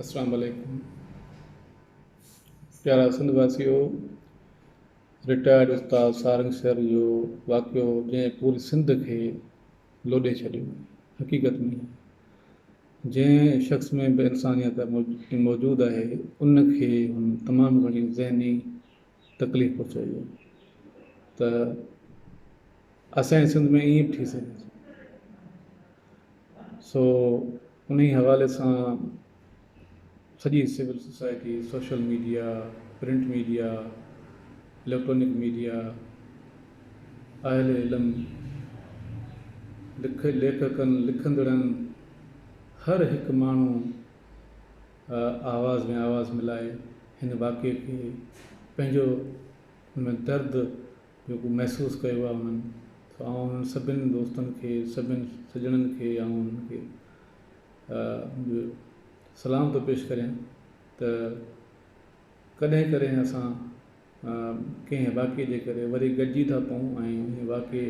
اسلام عليڪم پيارا سنڌ واسيو رٽائرڊ استاد سارنگ شر جو واقعو جنهن پوري سنڌ کي لوڏي ڇڏيو حقيقت ۾ جنهن شخص ۾ به انسانيت موجود آهي ان کي هن تمام گهڻي ذهني تڪليف پهچائي آهي ته اسان جي سنڌ ۾ ائين به ٿي سگهي ٿو سو انهي حوالي سان سڄي civil society, social media, print media, electronic media, اهل علم، لک ليکڪن، لکندڙن هر هڪ ماڻهو آواز ۾ آواز ملائي هن واقعي کي پنهنجو ان ۾ درد جيڪو محسوس ڪيو آهي انهن سو آئون انهن سڀن دوستن کي سڀن سڄڻن کي آئون انهن کي سلام ٿو پيش ڪريان ته ڪڏهن ڪڏهن اسان ڪنهن واقعي جي ڪري وري گڏجي ٿا پئون ۽ ان واقعي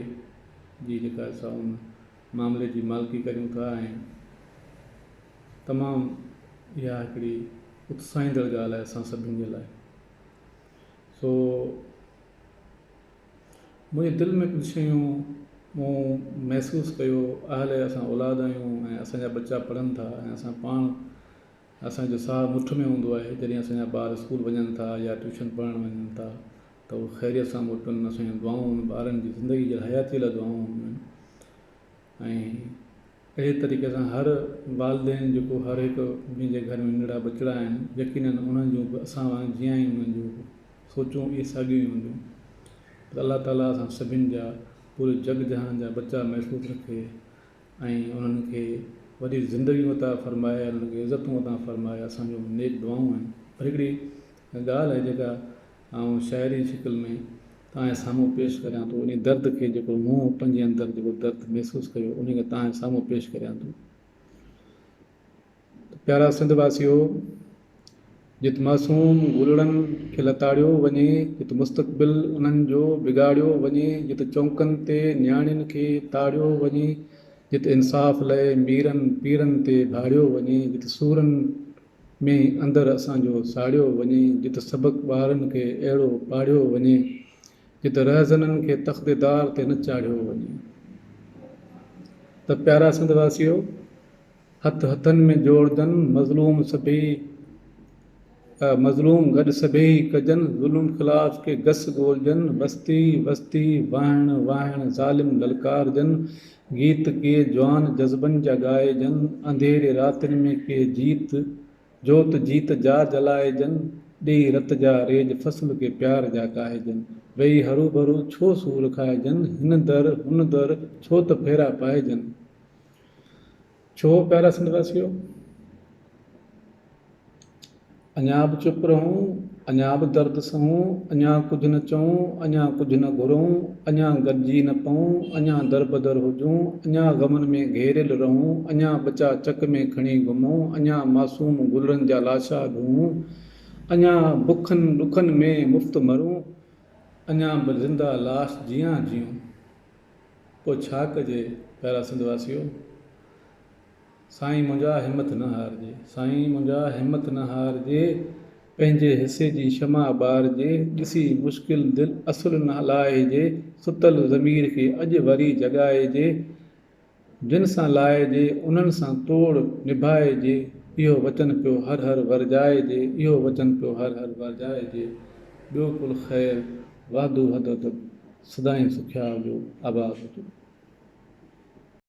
جي جيڪا سا ان معاملي جي مالڪي ڪريون ٿا ۽ تمام اها هڪڙي اتساهيندڙ ڳالهه آهي اسان سڀني جي لاء سو منهنجي دل ۾ ڪجهه شيون مون محسوس ڪيو اهل اسان اولاد آهيون ۽ اسان جا ٻچا پڙهن ٿا ۽ اسان پاڻ اسان جو ساهه مٺ ۾ هوندو آهي جڏهن اسان جا ٻار اسڪول وڃن ٿا يا ٽيوشن پڙهڻ وڃن ٿا ته اهي خيريت سان موٽن اسان جون دعائون انهن ٻارن جي زندگي جي حياتي لاء دعائون هونديون آهن ۽ اهڙي طريقي سان هر والدين جيڪو هر هڪ جنهن جي گهر ۾ ننڍڙا ٻچڙا آهن يقينن انهن جون به اسان وانگر جيان ئي انهن جون به سوچون اهي ساڳيون ئي هونديون پر الله تعالي اسان سڀن جا پوري جڳ جهان جا ٻچا محفوظ رکي ۽ انهن کي وڏي زندگيون عطا فرمائي انهن کي عزتون عطا فرمائي اسان جون نيڪ دعائون آهن پر هڪڙي ڳالهه آهي جيڪا آئون شاعري جي شڪل ۾ توهان جي سامهون پيش ڪريان ٿو، انهي درد کي جيڪو مون پنهنجي اندر جيڪو درد محسوس ڪيو انهي کي توهان جي سامهون پيش ڪريان ٿو. ته پيارا سنڌ واسيو! جت معصوم گلڙن کي لتاڙيو وڃي، جت مستقبل انهن جو بگاڙيو وڃي، جت چونڪن تي نياڻين کي تاڙيو وڃي، جت انصاف لئه ميرن پيرن تي ڀاڙيو وڃي، جت سورن ۾ اندر اسان جو ساڙيو وڃي، جت سبق ٻارن کي اهڙو پاڙهيو وڃي، جت رهزنن کي تخت دار تي نه چاڙهيو وڃي. ته پيارا سنڌ واسيو! هٿ هٿن ۾ جوڙجن، مظلوم سڀيئي مظلوم گڏ سڀيئي ڪجن، ظلم خلاف ڪي گس ڳولجن، وستي وستي واهڻ واهڻ ظالم للڪارجن، گيت ڪي جوان جذبن جا ڳائجن، انڌيري راتين ۾ ڪي جيت، جوت جيت جا جلائجن، ڏيئي رت جا ريج فصل ڪي پيار جا ڪاهجن، ويهي هروڀرو ڇو سور کائجن، هن در هن در ڇو ته ڦيرا پائجن. ڇو پيارا سنڌ واسيو! اڃا به چپ رهون، اڃا به درد سهون، اڃا ڪجهه نه چئون، اڃا ڪجهه نه گهرون، اڃا گڏجي نه پئون، اڃا دربدر هجون، اڃا غمن ۾ گهيريل رهون، اڃا ٻچا چڪ ۾ کڻي گهمون، اڃا معصوم گلڙن جا لاشا ڍوئون، اڃا بکن ڏکن ۾ مفت مرون، اڃا به زنده لاش جيان جيئون. پوء ڇا ڪجي پيارا سنڌ واسيو! سائين منهنجا همٿ نه هارجي. سائين منهنجا همٿ نه هارجي، پنهنجي حصي جي شمع ٻارجي، ڏسي مشڪل دل اصل نه لاهجي، ستل ضمير کي اڄ وري جڳائجي، جن سان لائجي انهن سان توڙ نڀائجي، اهو وچن پيو هر هر ورجائجي، اهو وچن پيو هر هر ورجائجي، ٻيو ڪل خير، وعدو حد ادب، سدائين سکيا هجو، آباد هجو.